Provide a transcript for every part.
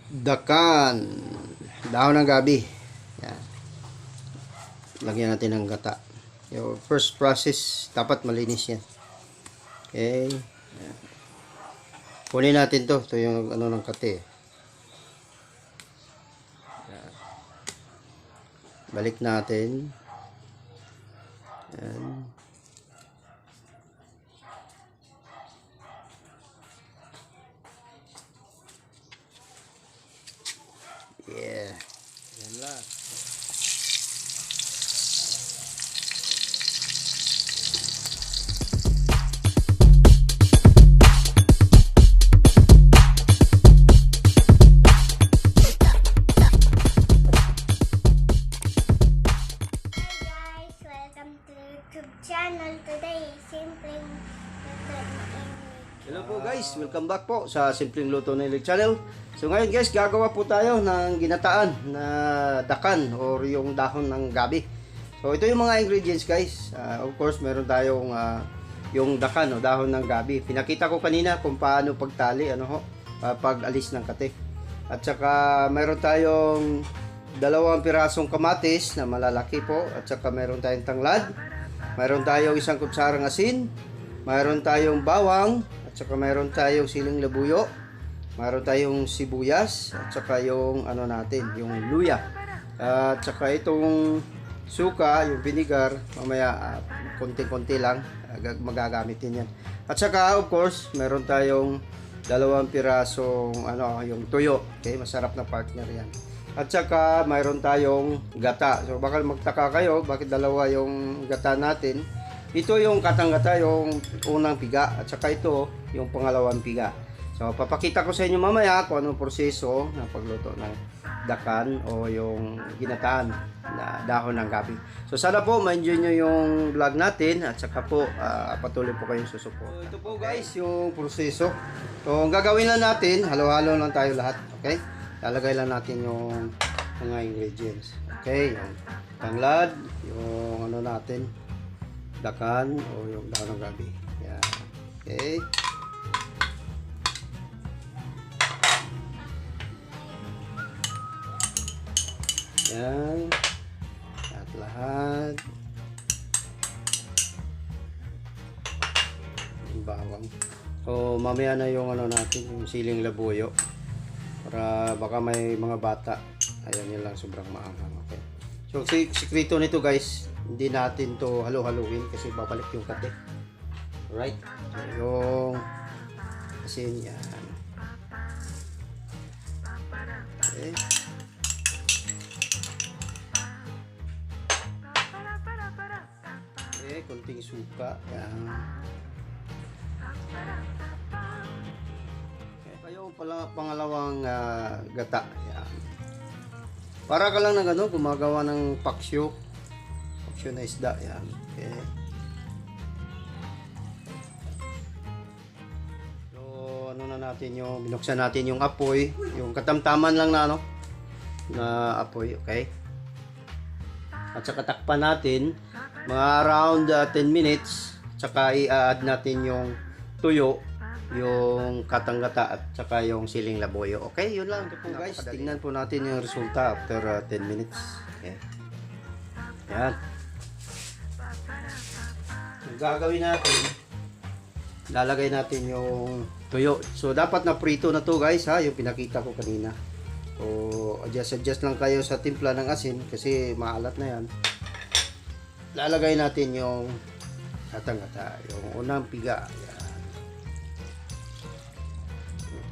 Dakan. Dahon ng gabi. Yan. Lagyan natin ng gata. Yung first process, dapat malinis yan. Okay. Yan. Kunin natin to. Ito yung ano ng kate. Yan. Balik natin. Yan. Yeah. Yan lang. Hi guys! Welcome to YouTube channel. Today, simpleng luto ni Emily. Hello po guys, welcome back po sa Simpleng Luto ni Elick Channel. So ngayon guys, gagawa po tayo ng ginataan na dakan or yung dahon ng gabi. So ito yung mga ingredients guys. Of course, meron tayong yung dakan o dahon ng gabi. Pinakita ko kanina kung paano pagtali, ano ho, pag-alis ng kate. At saka meron tayong dalawang pirasong kamatis na malalaki po. At saka meron tayong tanglad. Meron tayong isang kutsarang asin. Mayroon tayong bawang, at saka mayroon tayong siling labuyo. Mayroon tayong sibuyas, at saka yung ano natin, yung luya. At saka itong suka, yung vinegar, mamaya konti-konti lang magagamit din yan. At saka of course, meron tayong dalawang pirasong ano, yung tuyo. Okay, masarap na partner yan. At saka mayroon tayong gata. So baka magtaka kayo bakit dalawa yung gata natin. Ito yung katanggata, yung unang piga, at saka ito yung pangalawang piga. So papakita ko sa inyo mamaya kung anong proseso ng pagluto ng dakan o yung ginataan na dahon ng gabi. So sana po ma-enjoy nyo yung vlog natin at saka po patuloy po kayong susuporta. So, ito po guys yung proseso. So ang gagawin lang natin, halo-halo lang tayo lahat, okay? Lalagay lang natin yung mga ingredients. Okay, yung tanglad, yung ano natin, dakan o yung dahon ng gabi. Yan. Okay. Yan. At lahat. Yung bawang. So, mamaya na yung ano natin, yung siling labuyo. Para baka may mga bata. Ayaw nila sobrang maanghang. Okay. So, sikreto nito guys, hindi natin to halo-haluin kasi babalik yung kate. Alright. So, yung asin yan. Okay. Okay, konting suka. Yan. Okay. Yung pala, pangalawang gata. Yan. Para ka lang ng ano, gumagawa ng paksyo. Paksyo na isda. Yan. Okay. So, ano na natin yung, binuksan natin yung apoy. Yung katamtaman lang na ano, na apoy. Okay. At saka takpan natin, mga around 10 minutes. Tsaka i-add natin yung tuyo, yung katanggata at saka yung siling labuyo. Okay, yun lang. Ito po guys, tingnan po natin yung resulta after 10 minutes. Okay. Yan. Yung gagawin natin, lalagay natin yung tuyo. So dapat na prito na to guys ha, yung pinakita ko kanina. So adjust adjust lang kayo sa timpla ng asin kasi maalat na yan. Lalagay natin yung katanggata, yung unang piga. Yan.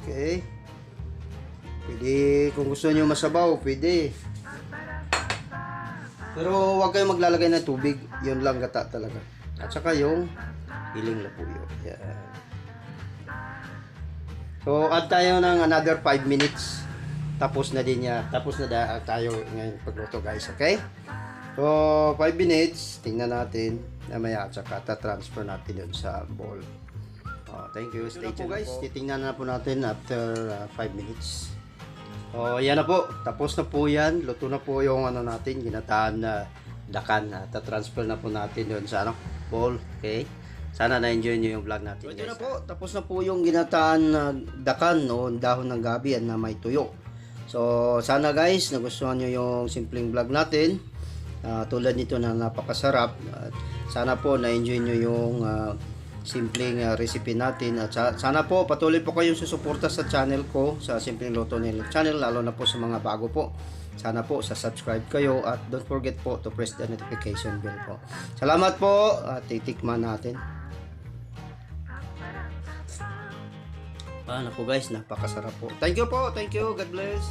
Okay. Pwede, kung gusto niyo masabaw, pwede. Pero huwag kayong maglalagay ng tubig. Yun lang gata talaga. At saka yung hiling labuyo. Yan. So, add tayo ng another 5 minutes. Tapos na din niya. Tapos na tayo ngayon pagluto guys. Okay? So, 5 minutes. Tingnan natin. Mamaya at saka ta-transfer natin yun sa bowl. Oh, thank you. Stay tuned po guys. Titingnan na po natin after 5 minutes. Oh, yan na po. Tapos na po yan. Luto na po yung ano natin, ginataan na dakan. Ta-transfer na po natin yun sa ano, bowl. Okay? Sana na-enjoy nyo yung vlog natin. So, ito na po. Tapos na po yung ginataan na dakan o dahon ng gabi na may tuyo. So sana guys, nagustuhan nyo yung simpleng vlog natin. Tulad nito na napakasarap. At sana po na-enjoy nyo yung simpleng recipe natin. At sana po patuloy po kayong susuporta sa channel ko, sa Simpleng Luto ni Channel, lalo na po sa mga bago po. Sana po sa subscribe kayo at don't forget po to press the notification bell po. Salamat po at titikman natin. Naku guys, napakasarap po. Thank you po, thank you. God bless.